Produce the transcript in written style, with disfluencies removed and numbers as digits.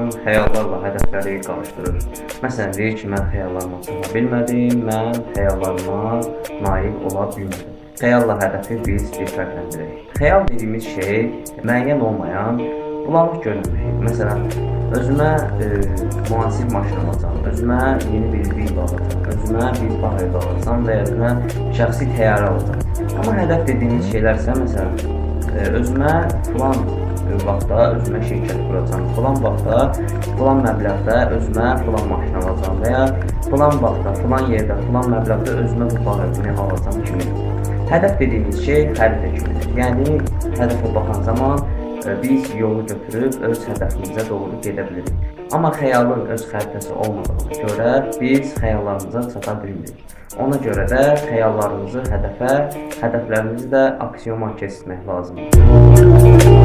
insan xəyallarla hədəfləri qarışdırır. Məsələn, deyir ki, mən xəyallarıma çata bilmədim, mən xəyallarıma nail ola bilmədim. Xəyalla hədəfi biz bir fərqləndirək. Xəyal dediyimiz şey müəyyən olmayan, bulanıq görünən bir şeydir. Məsələn, özümə müasir maşın alacağam, özümə yeni bir villa alacağam, özümə bir bağ evi alacağam və ya özümə şəxsi təyyarə alacağam. Amma hədəf dediyimiz şeylər isə məsələn, özümə filan vaxtda özümə şirkət quracağam, filan vaxtda, filan məbləğdə özümə filan maşın alacağam və ya filan vaxtda, filan yerdə, filan məbləğdə özümə bu bağ evini alacağam kimi. Hədəf dediyimiz şey xəritə kimidir. Yəni, hədəfə baxan zaman biz yolu götürüb öz hədəfimizə doğru gedə bilirik. Amma xəyalın öz xəritəsi olmadığına görə biz xəyallarımıza çata bilmirik. Ona görə də xəyallarımızı hədəfə, hədəflərimizi də aksiyoma keçirmək lazımdır.